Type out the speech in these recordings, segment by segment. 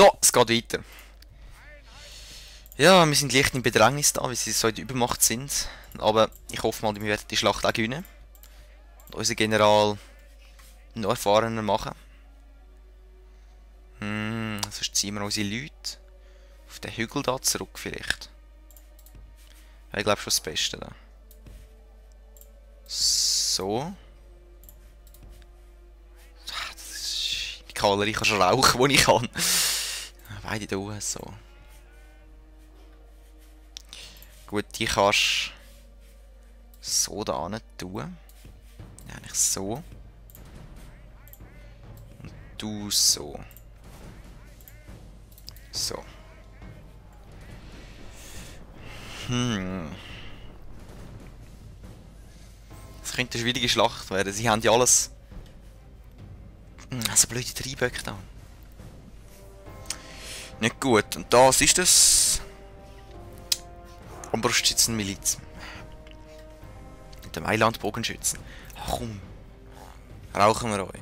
So, es geht weiter. Ja, wir sind leicht in Bedrängnis da, weil sie so in der Übermacht sind. Aber ich hoffe mal, wir werden die Schlacht auch gewinnen. Und unseren General noch erfahrener machen. Sonst ziehen wir unsere Leute auf den Hügel da zurück vielleicht. Ich glaube schon das Beste da. So. Die Kavallerie kann schon rauchen, wo ich kann. Beide da oben, so. Gut, die kannst so da hin tun. Ja, eigentlich so. Und du so. So. Das könnte eine schwierige Schlacht werden. Sie haben ja alles. Also blöde Treiböcke da. Nicht gut. Und das ist das. Armbrustschützenmiliz. Mit dem Eilandbogenschützen. Ach komm. Rauchen wir euch.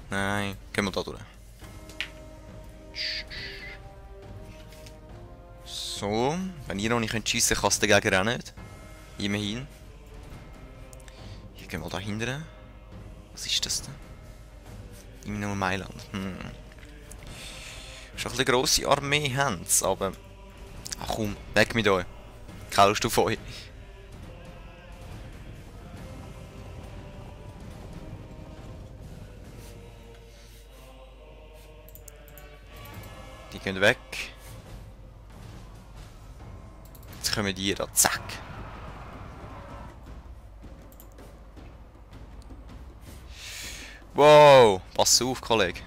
Nein. Gehen wir da durch. So. Wenn ihr noch nicht schiessen könnt, kann es dagegen auch nicht. Immerhin. Hier gehen wir da hinten. Was ist das denn? Immer nur Mailand. Schon eine grosse Armee haben sie, aber... Ach komm, weg mit euch. Kaufst du von euch. Die gehen weg. Jetzt kommen die da, zack. Wow, pass auf, Kollege.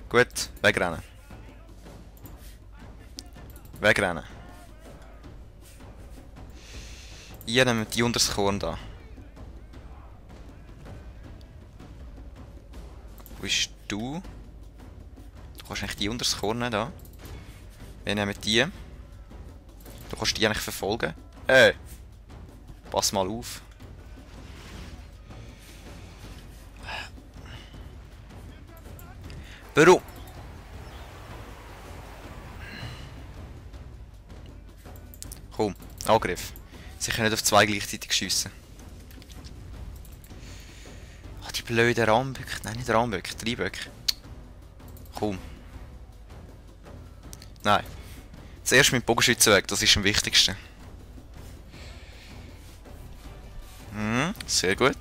Gut, wegrennen. Wegrennen. Ihr nehmt die unter das Korn da. Wo bist du? Du kannst eigentlich die unter das Korn da. Wir nehmen die. Du kannst die eigentlich verfolgen. Pass mal auf. Warum? Komm, Angriff. Sie können nicht auf zwei gleichzeitig schiessen. Ach, die blöden Ramböcke. Nein, nicht Ramböcke, Treiböcke. Komm. Nein. Zuerst mit Bogenschützen weg, das ist am wichtigsten. Sehr gut.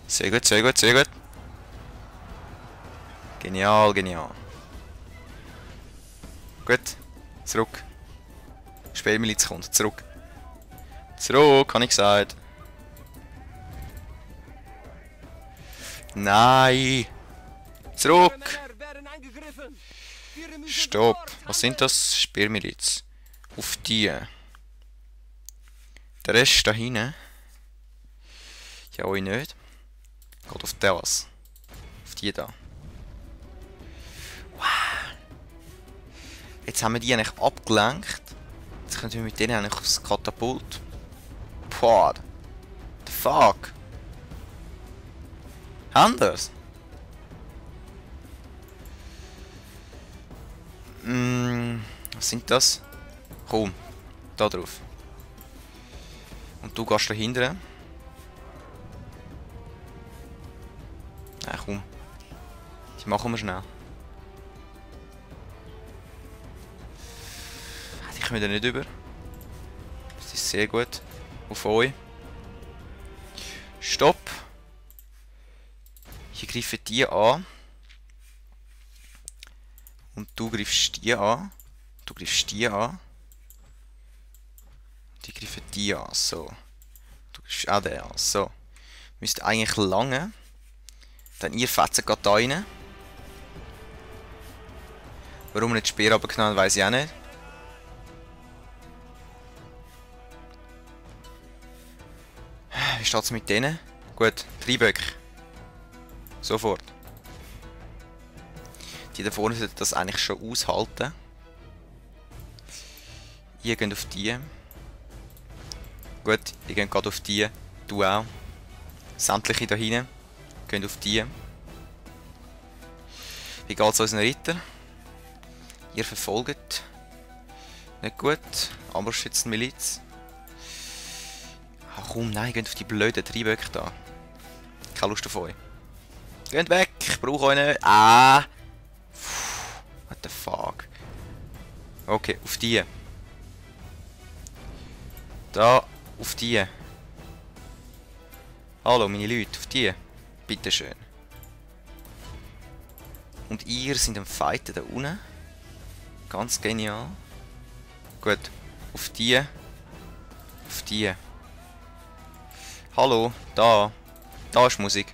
Sehr gut, sehr gut, sehr gut. Genial, genial. Gut. Zurück. Spähmiliz kommt. Zurück. Zurück, habe ich gesagt. Nein. Zurück. Stopp. Was sind das? Speermiliz. Auf die. Der Rest da hinten. Ja, euch nicht. Geht auf das. Auf die da. Jetzt haben wir die eigentlich abgelenkt. Jetzt können wir mit denen eigentlich aufs Katapult. Boah. The fuck? Haben das? Was sind das? Komm. Da drauf. Und du gehst da hinten. Komm. Die machen wir schnell. Die kommen da nicht über. Das ist sehr gut. Auf euch. Stopp. Hier greifen die an. Und du greifst die an. Du greifst die an. Die greifen die an. So. Du greifst auch den an. So. Müsste eigentlich lange. Dann ihr fetzen geht da rein. Warum nicht die Speer runtergenommen, weiss ich auch nicht. Wie steht es mit denen? Gut, Treiböcke. Sofort. Die da vorne sollten das eigentlich schon aushalten. Ihr geht auf die. Gut, ihr geht gerade auf die. Du auch. Sämtliche da hinten gehen auf die. Wie geht's unseren Ritter? Ihr verfolgt. Nicht gut. Armbrustschützenmiliz. Ach komm, nein, geht auf die blöden Treiböcke da. Keine Lust auf euch. Geht weg, ich brauche euch nicht. Ah! What the fuck? Okay, auf die. Da, auf die. Hallo, meine Leute, auf die. Bitteschön. Und ihr seid am Fighten da unten. Ganz genial. Gut, auf die. Auf die. Hallo, da. Da ist Musik.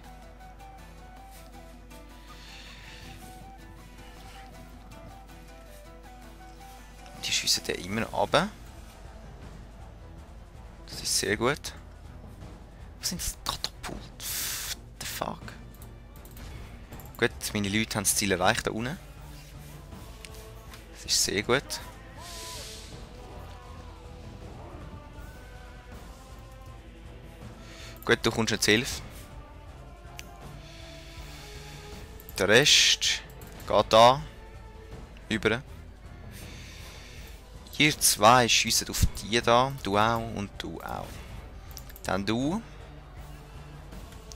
Die schiessen den immer runter. Das ist sehr gut. Was sind das? Katapult? What the fuck? Gut, meine Leute haben das Ziel erreicht da unten. Das ist sehr gut. Gut, du kommst jetzt Hilfe. Der Rest geht da über. Ihr zwei schiessen auf die da, du auch und du auch. Dann du.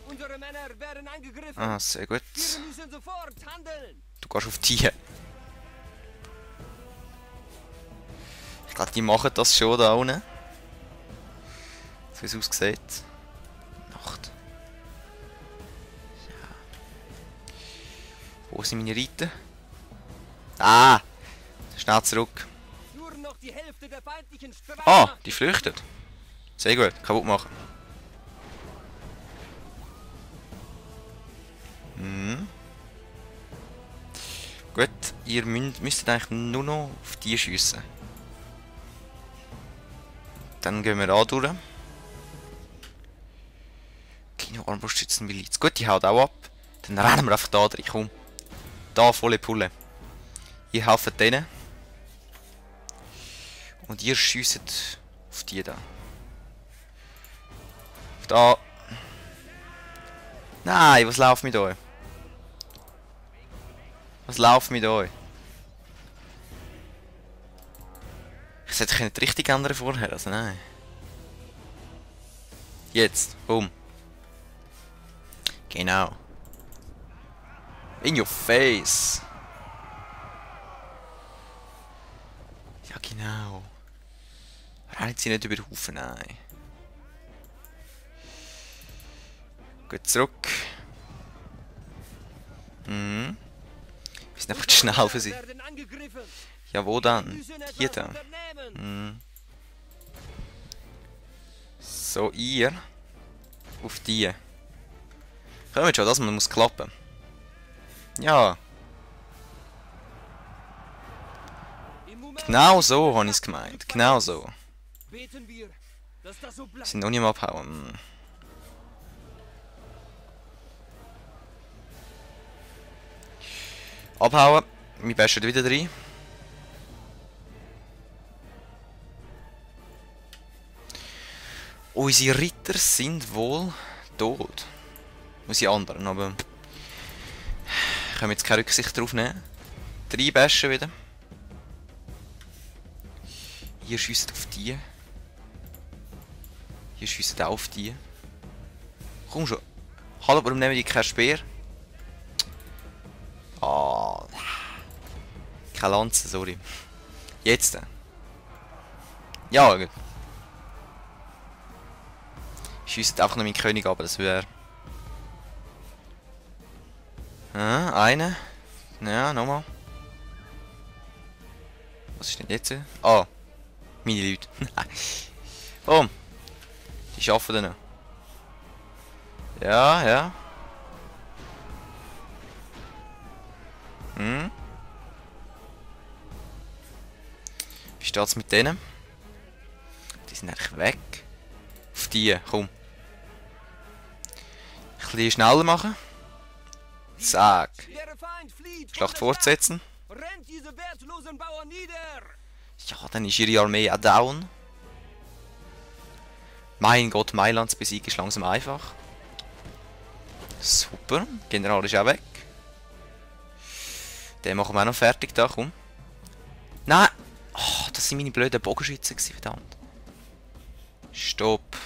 Unsere Männer werden angegriffen. Ah, sehr gut. Wir müssen sofort handeln. Du gehst auf die. Ich glaube, die machen das schon da unten. So wie es aussieht. Nacht. Ja. Wo sind meine Reiter? Ah! Schnell zurück. Nur noch die Hälfte der feindlichen Streiter. Ah, die flüchtet. Sehr gut, kaputt machen. Mhm. Gut, ihr müsstet eigentlich nur noch auf die schiessen. Dann gehen wir da durch. Kino-Armbrustschützenmiliz. Gut, die haut auch ab. Dann rennen wir einfach da drin, komm. Da, volle Pulle. Ihr helft denen. Und ihr schiesset auf die da. Auf da. Nein, was läuft mit euch? Was läuft mit euch? Ich sollte nicht richtig ändern vorher, also nein. Jetzt, boom. Genau. In your face. Ja, genau. Rennt sie nicht über den Haufen, nein. Gut, zurück. Mhm. Wir sind einfach zu schnell für sie. Ja, wo dann? Hier da. Mhm. So, ihr. Auf die. Kommt schon, das muss klappen. Ja. Genau so habe ich es gemeint. Genau so. Wir sind noch nicht am Abhauen. Abhauen. Wir bashen wieder rein. Unsere Ritter sind wohl tot. Unsere anderen, aber... können wir jetzt keine Rücksicht drauf nehmen. 3 bashen wieder. Ihr schiesst auf die. Ihr schiesst auch auf die. Komm schon. Hallo, warum nehmen die keinen Speer? Ah. Keine Lanze, sorry. Jetzt dann. Ja, gut. Schiesst einfach noch meinen König ab, das wäre. Eine. Ja, nochmal. Was ist denn jetzt? Ah. Meine Leute. Boom. Die schaffen dann noch. Ja, ja. Hm. Wie steht's mit denen? Die sind eigentlich weg. Auf die, komm. Ein bisschen schneller machen. Zack. Schlacht fortsetzen. Ja, dann ist ihre Armee auch down. Mein Gott, Mailand zu besiegen ist langsam einfach. Super. General ist auch weg. Den machen wir auch noch fertig da, komm. Nein! Oh, das sind meine blöden Bogenschützen gewesen, verdammt. Stopp.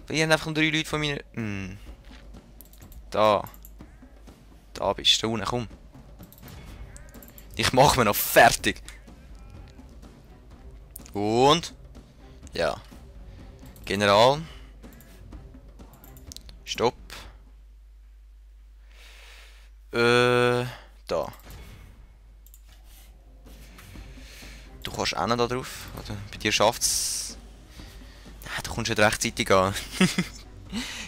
Wir haben einfach nur 3 Leute von meiner... Da. Da bist du, da unten, komm. Ich mache mir noch fertig. Und... Ja. General. Stopp. Da. Du kannst auch noch da drauf. Oder bei dir schafft's. Nein, du kommst nicht rechtzeitig an.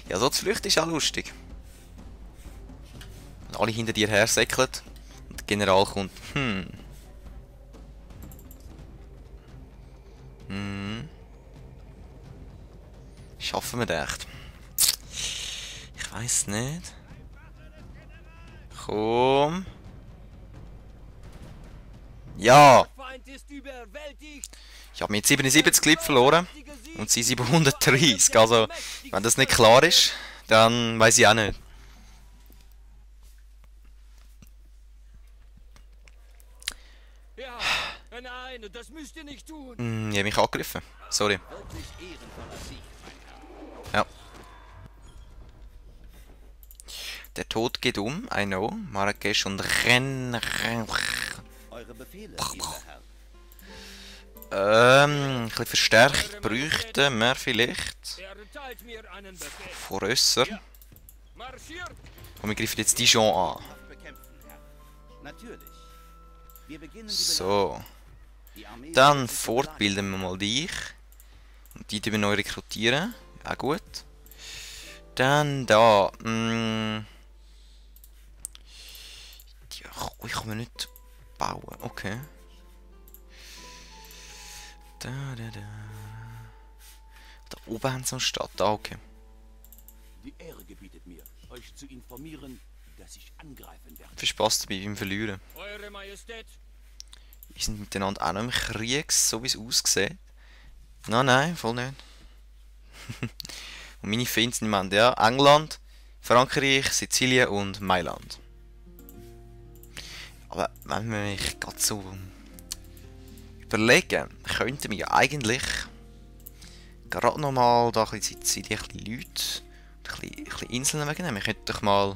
Ja, so zu flüchten ist auch lustig. Wenn alle hinter dir her säckeln und der General kommt. Schaffen wir das echt? Ich weiß nicht. Komm. Ja! Feind ist überwältigt. Ich habe mit 77 Clip verloren und sie 730. Also, wenn das nicht klar ist, dann weiß ich auch nicht. Ja, nein, das müsst ihr nicht tun. Ich habe mich angegriffen. Sorry. Wirklich ehrenvoller Sieg, mein Herr. Ja. Der Tod geht um, I know. Marrakesch und Eure Befehle, edler Herr. ein bisschen verstärkt bräuchten wir vielleicht. Erteilt mir einen Befehl. Von Rösser. Marschiert! Und wir greifen jetzt Dijon an. Kraft bekämpfen, Herr. Natürlich. Wir beginnen die So. Die Armee Dann wird sich fortbilden wir mal dich. Und die tun wir neu rekrutieren. Auch gut. Dann da. Ja, ich kann mir nicht bauen. Okay. Da. Da oben haben sie eine Stadt. Da, okay. Die Ehre gebietet mir, euch zu informieren, dass ich angreifen werde. Viel Spaß dabei beim Verlieren. Eure Majestät. Wir sind miteinander auch noch im Krieg, so wie es aussieht. Nein, voll nicht. Und meine Feinde sind im Moment, ja, England, Frankreich, Sizilien und Mailand. Aber wenn wir mich gerade so überlegen, könnten wir ja eigentlich gerade nochmal da ein bisschen Sizilien, ein bisschen Leute, ein bisschen Inseln wegnehmen. Wir könnten doch mal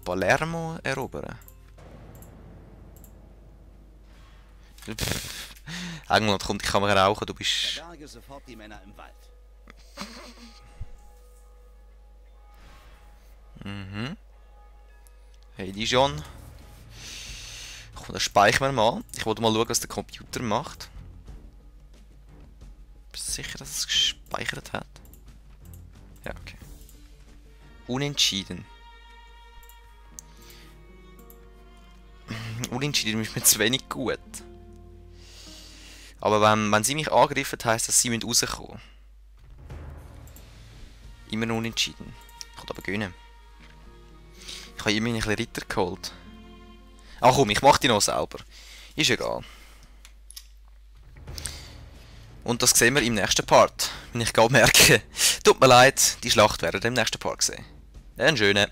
Palermo erobern. England kommt, ich kann mir rauchen, du bist... Verberge sofort die Männer im Wald. Hey Dijon. Komm, das speichern wir mal. Ich wollte mal schauen, was der Computer macht. Bist du sicher, dass es gespeichert hat? Ja, okay. Unentschieden. Unentschieden ist mir zu wenig gut. Aber wenn sie mich angreifen, heisst das, sie müssen rauskommen. Immer noch unentschieden. Ich kann aber gönnen. Ich habe immerhin ein bisschen Ritter geholt. Ach komm, ich mache die noch selber. Ist egal. Und das sehen wir im nächsten Part. Wenn ich gerade merke, tut mir leid, die Schlacht werden wir im nächsten Part sehen. Einen schönen.